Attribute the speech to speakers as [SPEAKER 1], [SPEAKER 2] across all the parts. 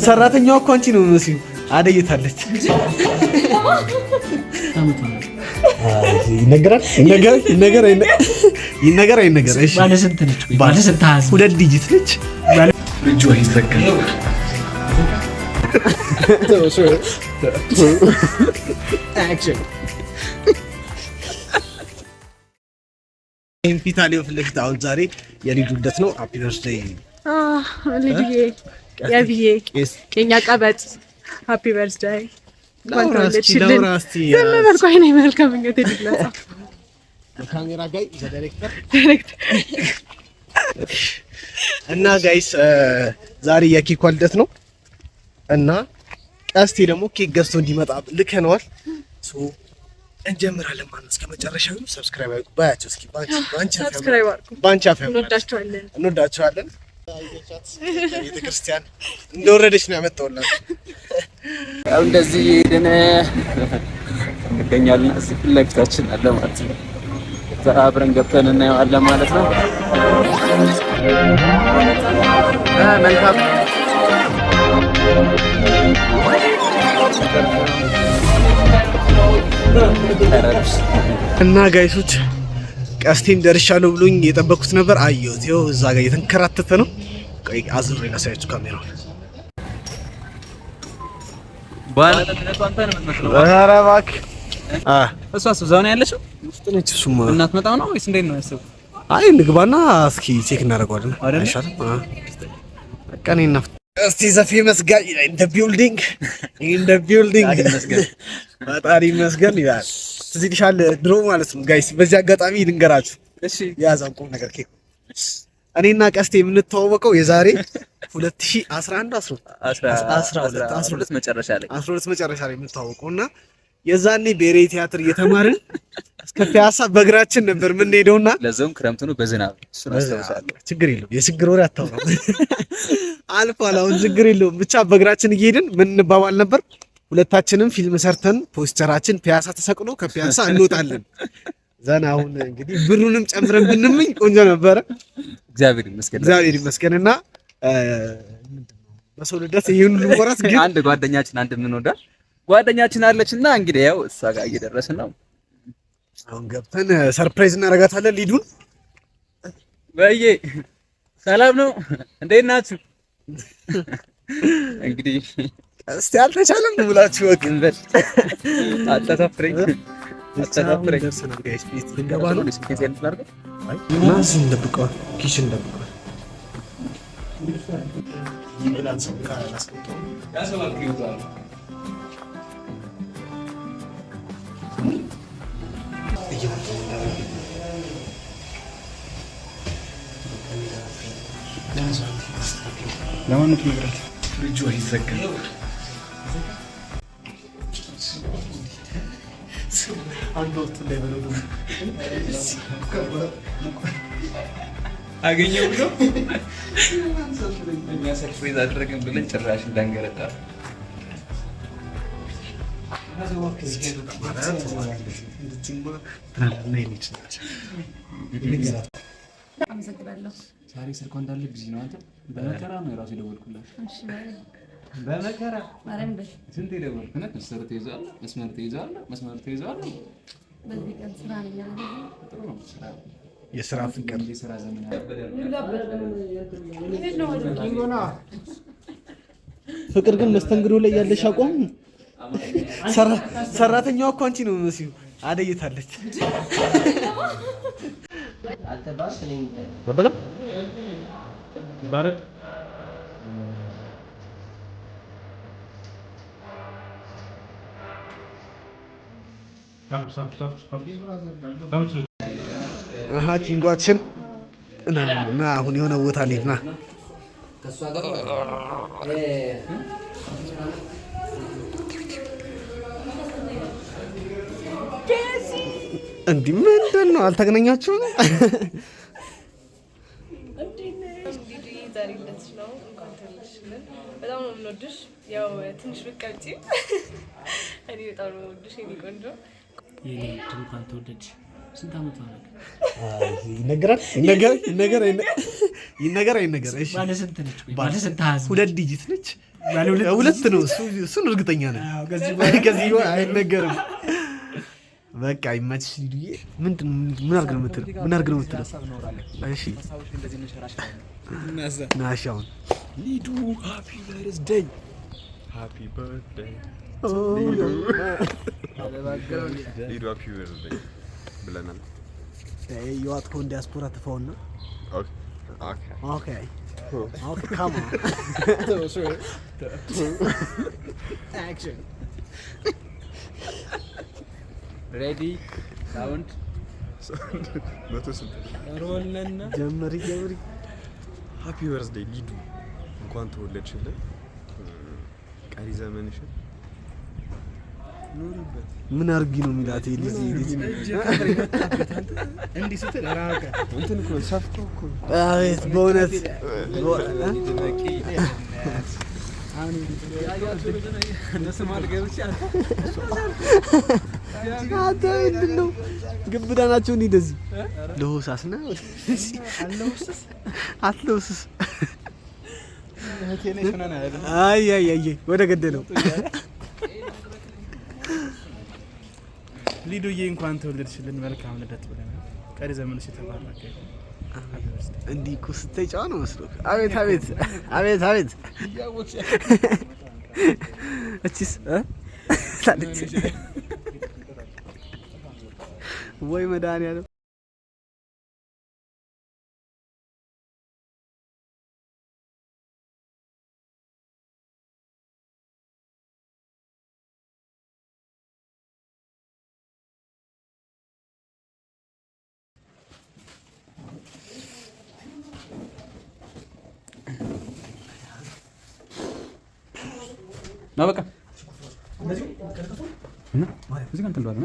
[SPEAKER 1] ሰራተኛዋ እኮ አንቺ ነው የምመስዪው። አደይታለች። ይነገራል ይነገር ይነገር አይነገር? እሺ
[SPEAKER 2] ባለ ስንት ነች? ባለ ስንት?
[SPEAKER 1] ሁለት digit ነች።
[SPEAKER 2] ፍሪጁ አይዘጋም።
[SPEAKER 1] Action. ፊት አለ ፊት ለፊት። አሁን ዛሬ የልጁ ልደት ነው። Happy birthday.
[SPEAKER 3] ልጅዬ፣ የብዬ የኛ ቀበጥ፣ happy birthday። እንኳን ተወለድሽልን። ዝም በል ቆይ፣ እኔ መልካም ምኞቴን ልግለጻ።
[SPEAKER 1] Camera guy, the director እና guys፣ ዛሬ የኬኳ ልደት ነው እና ቀስቴ ደግሞ ኬክ ገዝቶ እንዲመጣ ልከነዋል። So እንጀምራለን ማለት ነው። እስከ መጨረሻው subscribe አድርጉ ባያቸው። እስኪ ባንቺ ባንቺ
[SPEAKER 3] Subscribe አድርጉ።
[SPEAKER 1] ባንቺ አፍ
[SPEAKER 3] እንወዳቸዋለን።
[SPEAKER 1] እንወዳቸዋለን። ቤተ ክርስቲያን እንደወረደች ነው ያመጣሁላችሁ።
[SPEAKER 4] ያው እንደዚህ እየሄድን እንገኛለን። እዚህ ፊት ለፊታችን አለ ማለት ነው። እዛ አብረን ገብተን እናየዋለን ማለት ነው። መልካም።
[SPEAKER 1] እና guys ኦች፣ ቀስቴም ደርሻለሁ ብሎኝ የጠበኩት ነበር። አየሁት። ይኸው እዛ ጋር እየተንከራተተ ነው። ቆይ አዙሬ ላሳያችሁ ካሜራውን። ኧረ እባክህ።
[SPEAKER 4] እሷስ እዛው ነው ያለችው?
[SPEAKER 1] ውስጥ ነች። እሱማ
[SPEAKER 4] እናት መጣው ነው ወይስ እንዴት ነው ያሰብኩት?
[SPEAKER 1] አይ ንግባና እስኪ check እናደርገዋለን። አይሻልም? በቃ እኔ እና እስቲ the famous guy in the building, in the building፣ ፈጣሪ ይመስገን ይላል። ትዝ ይልሻል ድሮ ማለት ነው guys፣ በዚህ አጋጣሚ ልንገራችሁ።
[SPEAKER 4] እሺ።
[SPEAKER 1] የያዛን ቁም ነገር ኬክ። እኔና ቀስቴ የምንተዋወቀው የዛሬ 2011 12
[SPEAKER 4] 12 መጨረሻ ላይ።
[SPEAKER 1] 12 መጨረሻ ላይ የምንተዋወቀው እና የዛኔ ብሔራዊ ቲያትር እየተማርን እስከ ፒያሳ በእግራችን ነበር የምንሄደውና
[SPEAKER 4] ለዛውም ክረምት ነው በዝናብ፣ እሱን አስታውሳለሁ።
[SPEAKER 1] ችግር የለውም፣ የችግር ወሬ አታውራም። አልፏል። አሁን ችግር የለውም። ብቻ በእግራችን እየሄድን ምን እንባባል ነበር? ሁለታችንም ፊልም ሰርተን ፖስተራችን ፒያሳ ተሰቅሎ ከፒያሳ እንወጣለን። ዘና አሁን እንግዲህ ብሩንም ጨምረን ብንምኝ ቆንጆ ነበረ።
[SPEAKER 4] እግዚአብሔር ይመስገን።
[SPEAKER 1] እግዚአብሔር ይመስገን። እና በሰው ልደት ይህን ሁሉ ወራት ግን
[SPEAKER 4] አንድ ጓደኛችን፣ አንድ የምንወዳት ጓደኛችን አለችና እንግዲህ ያው እሷ ጋር እየደረስን ነው።
[SPEAKER 1] አሁን ገብተን surprise እናደርጋታለን ሊዱን።
[SPEAKER 4] በዬ ሰላም ነው፣ እንዴት ናችሁ? እንግዲህ
[SPEAKER 1] እስቲ አልተቻለም ብላችሁ በቃ
[SPEAKER 4] እንበል። አታሳፍረኝ፣ አታሳፍረኝ።
[SPEAKER 1] ደርሰናል guys፣ ቤት ልንገባ ነው። እና እዚህ እንደብቀዋል፣ kitchen እንደብቀዋል። ሌላን ሰው ካላስቀምጠው እየመጣ ነው።
[SPEAKER 2] ለማን ነው ትነግራት? ፍሪጁ አይዘጋም።
[SPEAKER 1] አንድ ወቅት እንዳይበለው ደግሞ
[SPEAKER 4] አገኘው ብሎ እኛ surprise አደረግን ብለን ጭራሽ እንዳንገረጣ።
[SPEAKER 3] አመሰግናለሁ።
[SPEAKER 4] ዛሬ ስልኳ እንዳለ busy ነው። አንተ በመከራ ነው የራሱ የደወልኩላት። በመከራ
[SPEAKER 3] ማርያም በል።
[SPEAKER 4] ስንት የደወልኩ እውነት። መስመር ተይዟል፣ መስመር ተይዟል፣ መስመር ተይዟል።
[SPEAKER 3] በዚህ ቀን ስራ ነኝ አይደል?
[SPEAKER 4] ጥሩ ነው ስራ።
[SPEAKER 1] የስራ ፍቅር።
[SPEAKER 4] የስራ ዘመን።
[SPEAKER 3] እንዴት ነው?
[SPEAKER 1] ፍቅር ግን መስተንግዶ ላይ ያለሽ አቋም፣ ሰራተኛዋ እኮ አንቺ ነው የምመስዪው። አደይታለች። አሃ ኪንጓችን እና እና አሁን የሆነ ቦታ እንሂድ ና። እንዲህ ምንድን ነው? አልተገናኛችሁም?
[SPEAKER 3] እንግዲህ ዛሬ ልደትሽ ነው። እንኳን ተወለድሽልን። በጣም ነው የምንወድሽ። ያው ትንሽ ብትቀብጪም እኔ በጣም ነው የምወድሽ የኔ ቆንጆ።
[SPEAKER 2] የኔ ውድ፣ እንኳን ተወለድሽ። ስንት ዓመቷ ነው?
[SPEAKER 1] ይነገራል ይነገር ይነገር ይነገር አይነገር? እሺ።
[SPEAKER 2] ባለ ስንት ነች? ቆይ፣ ባለ ስንት አሃዝ ነች?
[SPEAKER 1] ሁለት digit ነች።
[SPEAKER 2] ባለ ሁለት።
[SPEAKER 1] ሁለት ነው እሱን እርግጠኛ ነን።
[SPEAKER 2] አዎ፣ ከዚህ በኋላ
[SPEAKER 1] ከዚህ በኋላ አይነገርም። በቃ ይመችሽ ሊዱዬ። ምንድን ምን አድርግ ነው የምትለው? ምን አድርግ ነው የምትለው? እሺ ና እሺ አሁን
[SPEAKER 4] ሊዱ happy birthday, happy birthday ሊዱ፣ happy birthday ብለናል።
[SPEAKER 1] የዋጥከውን ዲያስፖራ ትፋውና።
[SPEAKER 4] Okay.
[SPEAKER 1] Okay, come on, action.
[SPEAKER 5] Ready, sound.
[SPEAKER 4] መቶ ስንት?
[SPEAKER 1] ጀምሪ ጀምሪ።
[SPEAKER 4] Happy birthday ሊዱ፣ እንኳን ተወለድሽልን። ቀሪ ዘመንሽን ኑሪበት።
[SPEAKER 1] ምን አርጊ ነው የሚላት ይሄ ልጅ ልጅ?
[SPEAKER 2] እንዲህ ስትል ራቀ።
[SPEAKER 4] እንትን እኮ ሰፍቶ እኮ።
[SPEAKER 1] አቤት በእውነት።
[SPEAKER 5] ድመቂ። እነሱ መሀል ገብቼ አንተ
[SPEAKER 1] አንተ ምንድን ነው ግብዳ ናቸው እንዲህ እንደዚህ ለሆሳስ ና አትለውስስ። አይ አይ አይ፣ ወደ ገደለው።
[SPEAKER 2] ሊዱዬ እንኳን ተወለድሽልን፣ መልካም ልደት ብለናል። ቀሪ ዘመንሽ የተባረከ ይሁን። Happy birthday.
[SPEAKER 1] እንዲህ እኮ ስታይ ጨዋ ነው መስሎ። አቤት አቤት አቤት አቤት። እቺስ እ ታለች ወይ መድኃኒዓለም።
[SPEAKER 5] ና በቃ እና እዚህ ጋር እንትን እንለዋለን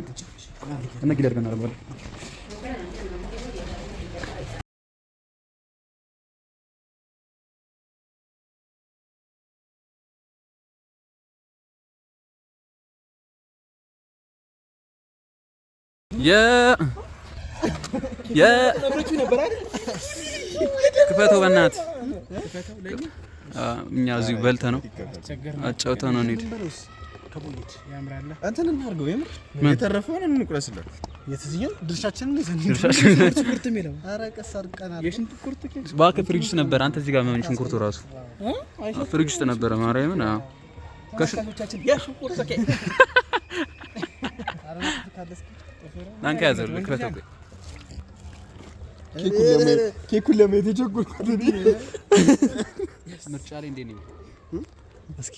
[SPEAKER 5] እና ጊዜ አድርገን እናደርገዋለን። የ ክፈተው በእናትህ። እኛ እዚሁ በልተ ነው አጫውተ ነው እንሂድ።
[SPEAKER 2] ያምራል።
[SPEAKER 4] እንትን እናድርገው፣ የምር የተረፈውን እንቁረስለት።
[SPEAKER 1] የትዝየው ድርሻችንን ይዘን
[SPEAKER 2] ቁርጥ የሚለው
[SPEAKER 1] ኧረ ቀስ አድርገናል።
[SPEAKER 2] የሽንት ቁርጥ ኬክ።
[SPEAKER 5] እባክህ ፍሪጅ ውስጥ ነበር። አንተ እዚህ ጋር ምን ሽንኩርቱ ራሱ ፍሪጅ ውስጥ ነበረ። ማርያምን አዎ።
[SPEAKER 2] ተመልካቾቻችን የሽንኩርት ኬክ።
[SPEAKER 5] አንተ ያዘው ክፈተው። ቆይ።
[SPEAKER 4] ኬኩን ለማየት የቸኮልኩት እኔ።
[SPEAKER 5] ምርጫ ላይ እንዴት ነኝ?
[SPEAKER 1] እስኪ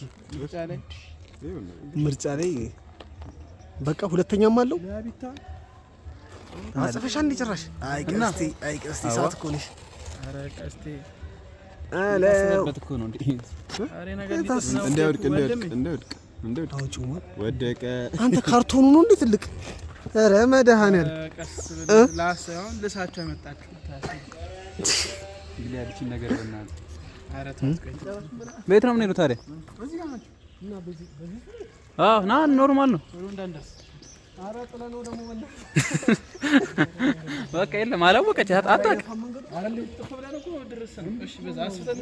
[SPEAKER 1] ምርጫ ላይ በቃ ሁለተኛም አለው። አጽፈሻ እንዴ ጭራሽ? አይ ቀስቴ፣ አይ ቀስቴ፣ ሰዓት እኮ ነሽ።
[SPEAKER 2] ኧረ ቀስቴ።
[SPEAKER 1] አለው።
[SPEAKER 5] ያሰበበት እኮ ነው እንዴ?
[SPEAKER 2] ኧረ ነገር ሊጥስ ነው።
[SPEAKER 4] እንዳይወድቅ እንዳይወድቅ እንዳይወድቅ እንዳይወድቅ።
[SPEAKER 1] አውጪውማ።
[SPEAKER 4] ወደቀ።
[SPEAKER 1] አንተ ካርቶኑ ነው እንዴ ትልቅ? ኧረ መድኃኒዓለም።
[SPEAKER 2] ቀስ ብለህ ላስ ሳይሆን ልሳቸው ያመጣችሁ።
[SPEAKER 5] እንግዲህ ያለችን ነገር በእናትህ።
[SPEAKER 2] ኧረ ተው ቆይ።
[SPEAKER 5] በየት ነው የምንሄደው ታዲያ? አዎ ና፣ normal ነው።
[SPEAKER 2] ቶሎ እንዳንደርስ።
[SPEAKER 5] በቃ የለም አላወቀች አታውቅም።
[SPEAKER 2] ኧረ እንዴ ጥፍ ብለን እኮ ድረስ ነው። እሺ በዛ አስፍተን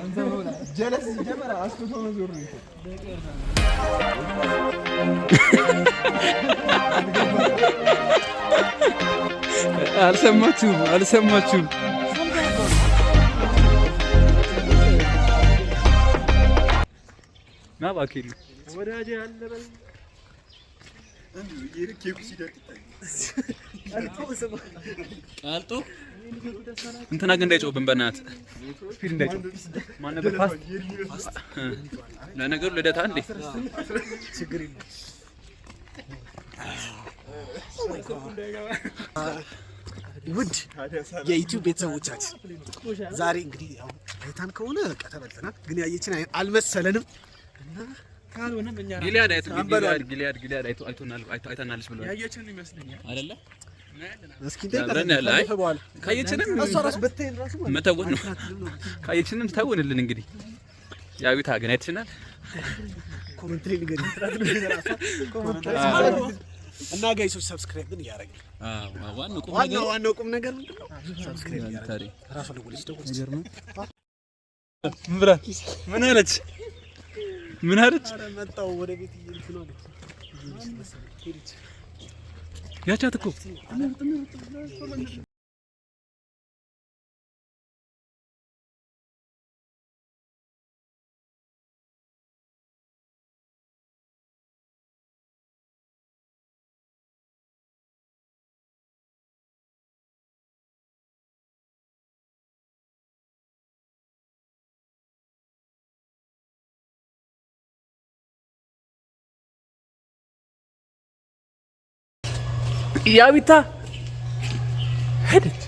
[SPEAKER 2] እንዙር።
[SPEAKER 4] ጀለስ ጀመረ አስፍቶ መዞር ነው።
[SPEAKER 5] አልሰማችሁም አልሰማችሁም። ና እባክህ።
[SPEAKER 2] ወዳጄ አለ በል።
[SPEAKER 4] ኬኩ ሲደርቅ
[SPEAKER 5] ቀልጦ እንትና ግን እንዳይጮህብን በእናትህ፣ speed እንዳይጮህ። ማን ነበር fast? ለነገሩ ልደታ እንዴ።
[SPEAKER 1] ችግር የለም። ውድ የዩቲዩብ ቤተሰቦቻችን ዛሬ እንግዲህ ያው አይታን ከሆነ በቃ ተበልተናል፣ ግን ያየችን አልመሰለንም።
[SPEAKER 2] ካልሆነም እኛ
[SPEAKER 5] ጊሊያድ አይቶ ጊሊያድ ጊሊያድ ጊሊያድ አይቶ አይቶናል አይታናለች ብሏል።
[SPEAKER 2] ያየችን ይመስለኛል።
[SPEAKER 5] አይደለ?
[SPEAKER 1] እስኪ
[SPEAKER 5] አብረን ያለ አይ
[SPEAKER 1] በኋላ
[SPEAKER 5] ካየችንም
[SPEAKER 1] እሷ ራሱ ብታይን ራሱ ማለት
[SPEAKER 5] መተወን ነው። ካየችንም ተውንልን። እንግዲህ ያዊታ ግን አይተሽናል።
[SPEAKER 1] Comment ላይ ንገሪኝ። እና guys ኦች subscribe ግን እያደረግን ዋናው ቁም ነገር ምንድን ነው? Subscribe እያደረግን ራሱ ደውለች ደውለች
[SPEAKER 5] ምን አለች? ምን አለች?
[SPEAKER 1] መጣሁ ወደ ቤት እየሄድኩ ነው አለች።
[SPEAKER 5] ያቻት እኮ ያቢታ ሄደች።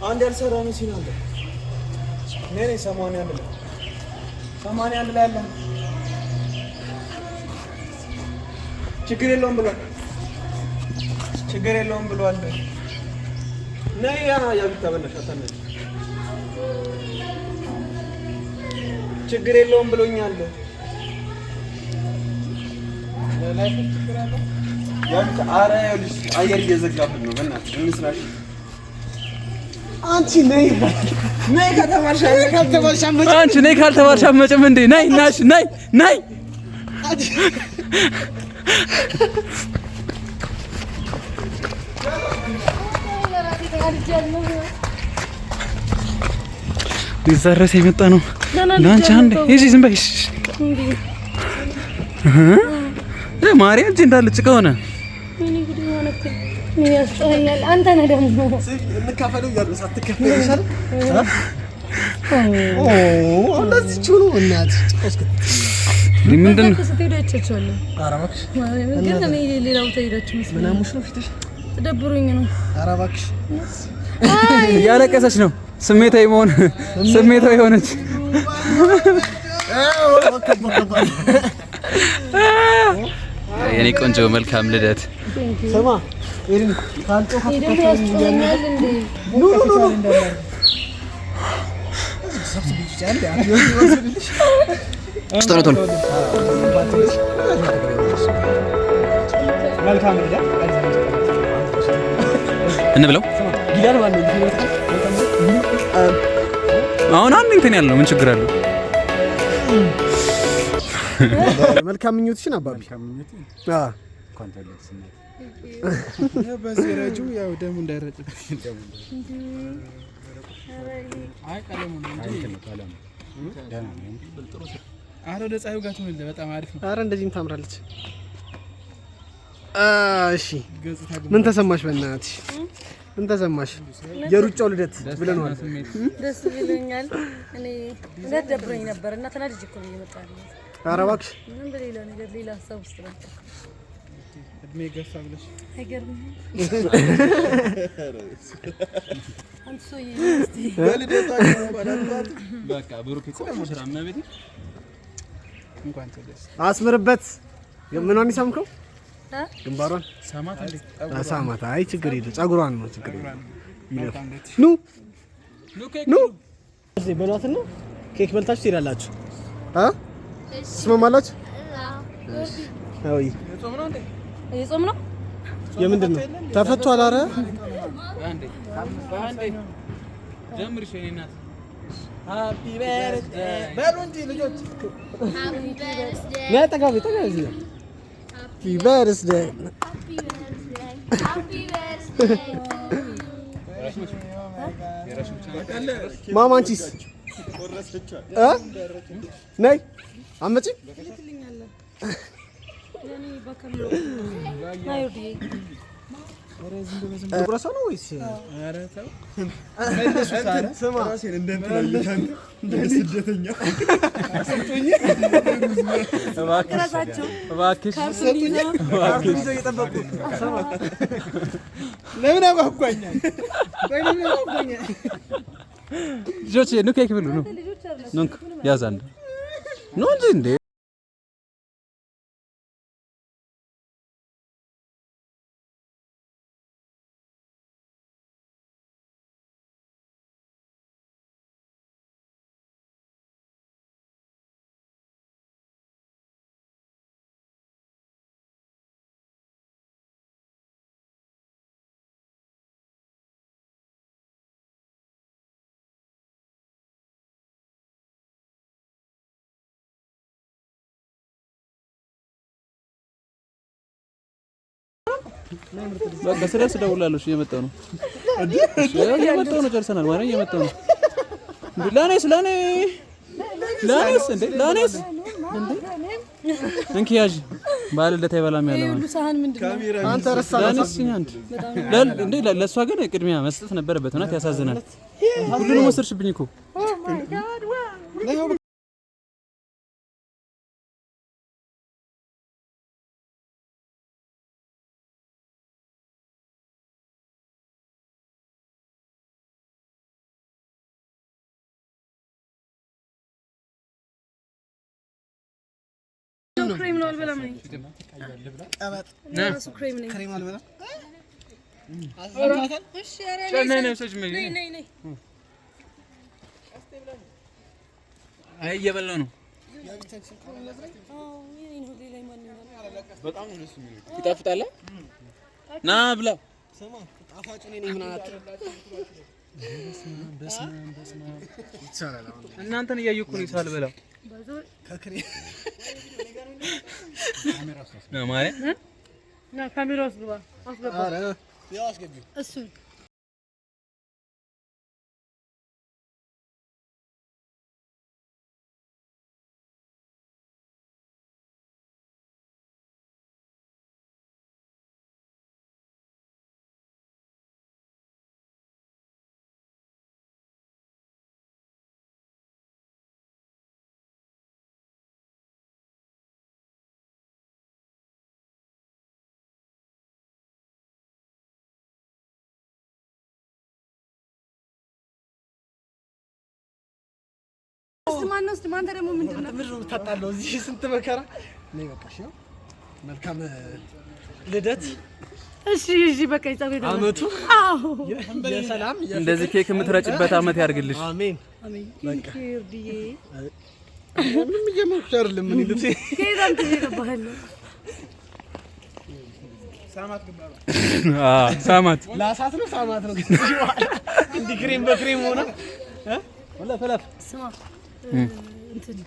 [SPEAKER 4] አንድ ያልሰራ ነው ሲል አለ። ነይ 81 ላይ 81 ላይ አለ። ችግር የለውም ብሏል። ችግር የለውም ብሏል። ነይ ያቢታ በእናትሽ አታናጅ። ችግር የለውም ብሎኛል። ኧረ ይኸውልሽ አየር እየዘጋብን ነው። በእናትሽ እንስራሽ።
[SPEAKER 1] አንቺ ነይ ነይ ከተባልሽ ካልተባልሽ
[SPEAKER 5] አንቺ ነይ ካልተባልሽ አትመጭም እንዴ? ነይ ናሽ ነይ ነይ ሊዘረስ የመጣ ነው። ለአንቺ አንዴ እዚህ ዝም በይ። ማርያም እጅ እንዳለ ጭቃ ሆነ።
[SPEAKER 6] ምን ያስጮኸኛል? አንተ ነህ ደግሞ
[SPEAKER 1] እንካፈለው እያሉ ሳትከፈል ይሻላል። እንደዚች ሆኖ እናትሽ ጭቃ ውስጥ
[SPEAKER 5] ምንድን ነው
[SPEAKER 6] ስትሄዱ አይቻቸዋለሁ።
[SPEAKER 1] ኧረ እባክሽ
[SPEAKER 6] ግን እኔ ሌላ ቦታ ሄዳችሁ መስሎኝ
[SPEAKER 1] ምን አሞሽ ነው ፊትሽ?
[SPEAKER 6] ደብሮኝ ነው።
[SPEAKER 1] ኧረ እባክሽ
[SPEAKER 5] እያለቀሰች ነው። ስሜታዊ መሆን ስሜታዊ ሆነች። የኔ ቆንጆ መልካም ልደት።
[SPEAKER 1] ስማ ኤሪን ካልጮህ
[SPEAKER 6] ደግሞ ያስጮኸኛል እንዴ?
[SPEAKER 1] ኑ ኑ ኑ
[SPEAKER 5] ቶሎ ቶሎ እንብለው። አሁን አንድ እንትን ያለው ምን ችግር አለው?
[SPEAKER 1] መልካም ምኞትሽን አባቢ።
[SPEAKER 2] በዚህ ረጁ ያው ደሙ እንዳይረጭ አይ ቀለሙ ነው እንጂ አረ ወደ ፀሐዩ ጋር ትሆንልህ በጣም አሪፍ ነው።
[SPEAKER 1] አረ እንደዚህም ታምራለች። እሺ ምን ተሰማሽ? በእናትሽ ምን ተሰማሽ? የሩጫው ልደት ብለናል።
[SPEAKER 6] ደስ ብሎኛል። እኔ እንዴት ደብሮኝ ነበር እና ተናድጄ እኮ ነው የመጣሁት።
[SPEAKER 1] ኧረ እባክሽ
[SPEAKER 6] ምንም በሌላ ነገር ሌላ ሀሳብ ውስጥ ነበር።
[SPEAKER 2] እድሜ ገፋ ብለሽ
[SPEAKER 6] አይገርምህም? አንተ ሰውዬ እስቲ
[SPEAKER 5] በቃ ብሩክ ስራ እመቤቴ
[SPEAKER 2] እንኳን ተደስ
[SPEAKER 1] አስምርበት። ምኗን ይሳምከው? ግንባሯን
[SPEAKER 2] ሳማት እንዴ?
[SPEAKER 1] ሳማት። አይ ችግር የለም ጸጉሯን ነው ችግር የለም። ኑ ኑ በሏትና ኬክ በልታችሁ ትሄዳላችሁ። አ ትስማማላችሁ? አይ
[SPEAKER 6] የጾም ነው
[SPEAKER 1] የምንድን ነው ተፈቷል? ኧረ
[SPEAKER 2] በሉ እንጂ ልጆች
[SPEAKER 1] ነይ ጠጋ በይ ጠጋ በይ እዚህ ጋር Happy birthday ማማ አንቺስ እ ነይ አትመጪም? ጉረሰው ነው ወይስ
[SPEAKER 2] ለምን ያጓጓኛል?
[SPEAKER 5] ልጆች ኑ ኬክ ብሉ። ኑ ያዝ አንድ ኑ እንጂ እንዴ በቃ ስደርስ እደውላለሁ። እሺ እየመጣሁ ነው። እሺ እየመጣሁ ነው። ጨርሰናል። ማርያም እየመጣሁ ነው። እንዴ ለእኔስ ለእኔ ለእኔስ እንዴ ለእኔስ እንዴ እንኪ ያዥ። ባለ ልደት አይበላም ያለው
[SPEAKER 6] ሁሉ ሳህን ምንድን ነው?
[SPEAKER 1] አንተ ረሳህ።
[SPEAKER 5] ለእኔስ አንድ እንዴ ለእሷ ግን ቅድሚያ መስጠት ነበረበት። እውነት ያሳዝናል። ሁሉንም ወሰድሽብኝ እኮ።
[SPEAKER 6] ክሬም ነው አልበላም ነኝ። እራሱ ክሬም ነኝ።
[SPEAKER 1] ክሬም አልበላም።
[SPEAKER 6] እሺ ኧረ
[SPEAKER 5] ነይ ነይ ውሰጅ።
[SPEAKER 6] ነይ ነይ ነይ።
[SPEAKER 5] አይ እየበላሁ ነው። ይጣፍጣል። ና ብላ።
[SPEAKER 1] ስማ ጣፋጭ እኔ ነኝ ምናምን አትልም። ይቻላል አሁን
[SPEAKER 5] እናንተን እያየሁ እኮ ነው ሳልበላ።
[SPEAKER 1] ከክሬም
[SPEAKER 5] ማርያም
[SPEAKER 3] ና ካሜራ አስገባ አስገባ።
[SPEAKER 1] ኧረ ያው አስገቢው።
[SPEAKER 6] እሱን ማነው? እስኪ አንተ ደግሞ ምንድን ነው?
[SPEAKER 1] ምንድን ነው የምታጣለው? እዚህ ስንት መከራ። ነይ በቃ እሺ። መልካም ልደት።
[SPEAKER 6] እሺ እሺ፣ በቃ ይጻፍ።
[SPEAKER 1] አመቱ
[SPEAKER 6] አዎ
[SPEAKER 1] የሰላም
[SPEAKER 5] እንደዚህ ኬክ የምትረጭበት አመት ያድርግልሽ።
[SPEAKER 1] አሜን።
[SPEAKER 6] አሜን።
[SPEAKER 1] በቃ
[SPEAKER 6] ይርድዬ
[SPEAKER 1] ምንም እየመንኩሽ አይደለም። እኔ ልብሴ
[SPEAKER 6] ከየት አምጥቼ እገባለሁ?
[SPEAKER 5] ሳማት
[SPEAKER 1] ላሳት ነው ሳማት ነው። እንዲህ ክሬም በክሬም ሆነ።
[SPEAKER 6] ስማ እንትን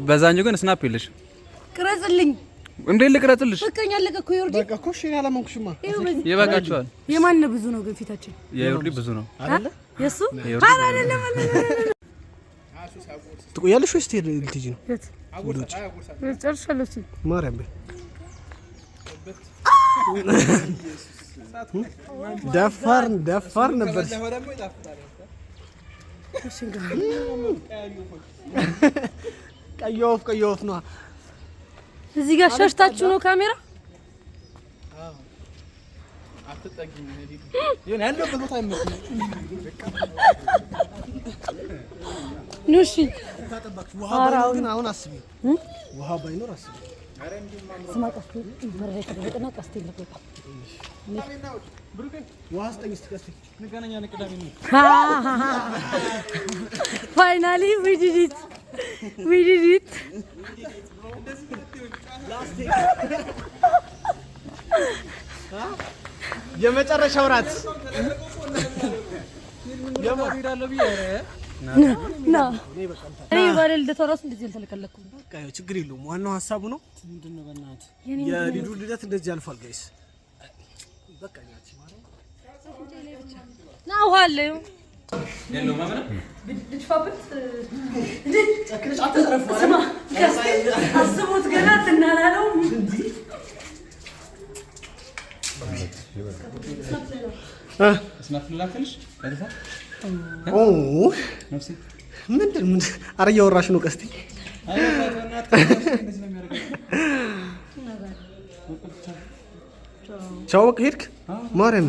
[SPEAKER 5] በዛኛው ግን snap የለሽ።
[SPEAKER 6] ቅረጽልኝ።
[SPEAKER 5] እንዴ ልቅረጽልሽ?
[SPEAKER 6] በቃኝ፣ አለቀ እኮ ይርዲ።
[SPEAKER 1] በቃ እኮ እሺ፣ እኔ አላመንኩሽማ።
[SPEAKER 6] ይኸው በዚህ
[SPEAKER 5] ይበቃችኋል።
[SPEAKER 6] የማን ብዙ ነው ግን ፊታችን
[SPEAKER 5] የዮርዲ ብዙ ነው
[SPEAKER 1] አይደለ?
[SPEAKER 6] የሱ
[SPEAKER 5] የዮርዲ
[SPEAKER 6] ኧረ አይደለም አይደለም።
[SPEAKER 1] ትቆያለሽ ወይስ ትሄድ ልትሄጂ ነው?
[SPEAKER 3] የት ጨርሻለሁ። እሱን
[SPEAKER 1] ማርያም በይ። ደፋር ደፋር ነበር። ቀይ ወፍ ቀይ ወፍ ነዋ።
[SPEAKER 6] እዚህ ጋር ሸሽታችሁ ነው ካሜራ ኑ። እሺ
[SPEAKER 1] ውሃ ባይኖር ግን አሁን አስቢ፣ ውሃ ባይኖር አስቢ።
[SPEAKER 6] ስማ፣ ቀስቴ መረጃ የተደረቀና ቀስቴ ለቆጣ
[SPEAKER 1] ውሃ ስጠኝ እስኪ ቀስቴ።
[SPEAKER 6] Finally we did it, we did it።
[SPEAKER 1] የመጨረሻው ራት
[SPEAKER 6] ና እኔ ባለ ልደቷ እራሱ እንደዚህ አልተለቀለኩም።
[SPEAKER 1] በቃ ያው ችግር የለውም። ዋናው ሀሳቡ ነው። የሊዱ ልደት እንደዚህ አልፏል guys። በቃ
[SPEAKER 6] ና ውሃ አለ ልድፋበት። ስማ አስቡት ገና ትናላለው።
[SPEAKER 5] Snap ልላክልሽ?
[SPEAKER 1] ኦ ምንድን ምን? ኧረ እያወራሽ ነው ቀስቴ። ቻው በቃ ሄድክ። ማርያም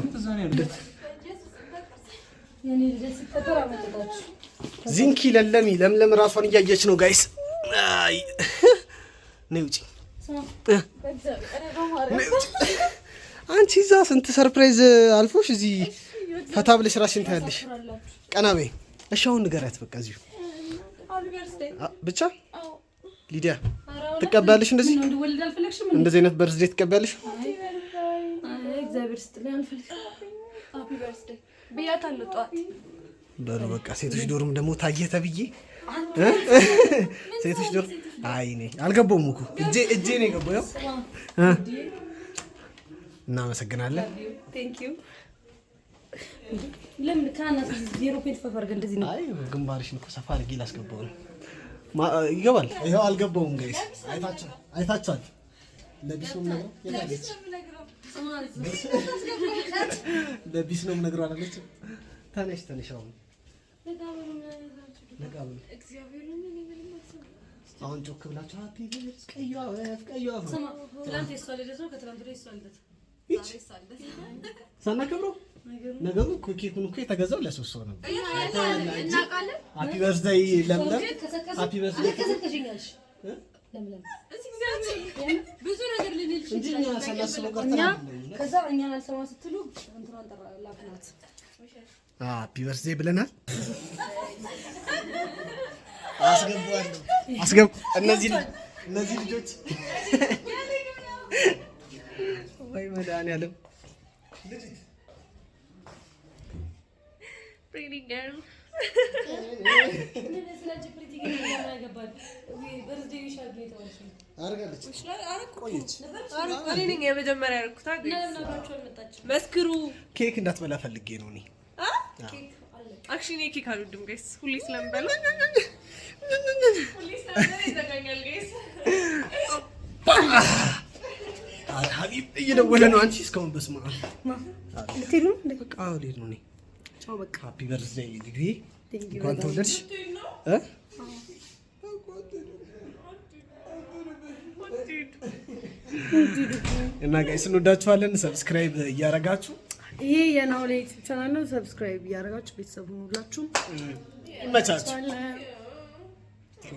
[SPEAKER 6] የኔ ልደት ሲከበር አመለጣችሁ።
[SPEAKER 1] ዚንኪ ለለሚ ለምለም ራሷን እያየች ነው guys። አይ ነይ ውጪ፣ ነይ ውጪ። አንቺ እዛ ስንት surprise አልፎሽ እዚህ ፈታ ብለሽ ራስሽን ታያለሽ። ቀና በይ እሺ። አሁን ንገሪያት በቃ እዚሁ ብቻ። ሊዲያ ትቀበያለሽ? እንደዚህ
[SPEAKER 6] እንድወልድ አልፈለግሽም?
[SPEAKER 1] እንደዚህ አይነት birthday ትቀበያለሽ?
[SPEAKER 6] እግዚአብሔር ስጥልኝ አልፈልግም።
[SPEAKER 3] Happy birthday ብያታለሁ ጠዋት።
[SPEAKER 1] በሉ በቃ ሴቶች dorm ደግሞ ታየ ተብዬ ሴቶች dorm። አይ እኔ አልገባሁም እኮ እጄ እጄ ነው የገባው። ያው እናመሰግናለን።
[SPEAKER 6] Thank you። ለምን ከአናት 0.5 አድርገህ እንደዚህ ነው?
[SPEAKER 1] አይ፣ ግንባርሽን እኮ ሰፋ አድርጌ ላስገባው ነው። ይገባል። ይኸው አልገባውም። Guys፣ አይታችኋል። ለቢስ ነው የምነግረው። የት አለች? ለቢስ ነው የምነግረው አላለችም? ተነሽ ተነሽ። አሁን ነቃ በሉ። አሁን ጮክ ብላችሁ happy birth ቀይዋ ወፍ፣ ቀይዋ ወፍ።
[SPEAKER 6] ስማ፣ ትናንት የእሷ ልደት ነው። ከትናንት ወዲያ የእሷ ልደት።
[SPEAKER 1] ሳናከብረው ነገሩ እኮ ኬኩን እኮ የተገዛው ለሶስት ሰው ነበር። Happy birthday ለምለም፣ happy birthday።
[SPEAKER 6] ከሰከሽኛልሽ ለምለም።
[SPEAKER 3] ብዙ ነገር ልንልሽ
[SPEAKER 1] እንጂ እኛ ሳናስበው ቀርተን
[SPEAKER 6] እኛ
[SPEAKER 1] አይደለም።
[SPEAKER 6] ከዛ እኛን አልሰማ ስትሉ እንትኗን ጠራ ላክናት።
[SPEAKER 1] Happy birthday ብለናል። አስገባዋለሁ። አስገብ እነዚህ ልጆች፣ ወይ መድኃኒዓለም።
[SPEAKER 3] Pretty girl.
[SPEAKER 6] ምን ስለ pretty ግን ምን ያገባል? Birthday wish አድርጊ የተባልሽ ነው።
[SPEAKER 1] አድርጋለች። ቆየች።
[SPEAKER 3] እኔ ነኝ የመጀመሪያ ያደረኩት።
[SPEAKER 6] እና ለምን አብራችሁ አልመጣችም?
[SPEAKER 3] መስክሩ።
[SPEAKER 1] ኬክ እንዳትበላ ፈልጌ ነው እኔ።
[SPEAKER 3] Actually እኔ ኬክ አልወድም guys። ሁሌ ስለምበላ ይዘጋኛል guys።
[SPEAKER 1] ሀቢብ እየደወለ ነው። አንቺ እስካሁን በስመ አብ።
[SPEAKER 6] ልትሄዱ ነው እንዴ?
[SPEAKER 1] በቃ ልሄድ ነው እኔ።
[SPEAKER 6] ቻው በቃ።
[SPEAKER 1] Happy birthday ልጅዬ፣ እንኳን ተወለድሽ እ እና guys እንወዳችኋለን። Subscribe እያረጋችሁ
[SPEAKER 6] ይሄ የናውሌ YouTube channel ነው። Subscribe እያደረጋችሁ ቤተሰብ ሁኑላችሁ።
[SPEAKER 1] ይመቻችሁ።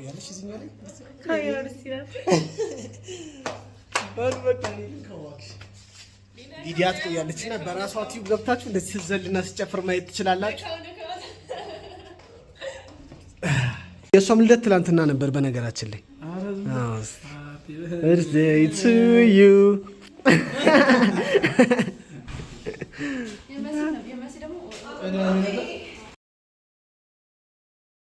[SPEAKER 1] ያለሽ እዚህኛው ላይ
[SPEAKER 3] ካሜራ ደስ ይላል።
[SPEAKER 1] በሉ በቃ እኔ ልንከው እባክሽ። ሊዲያ ትቆያለች እና በራሷ tube ገብታችሁ እንደዚህ ስትዘልና ስትጨፍር ማየት ትችላላችሁ። የእሷም ልደት ትላንትና ነበር በነገራችን ላይ። Birthday to you.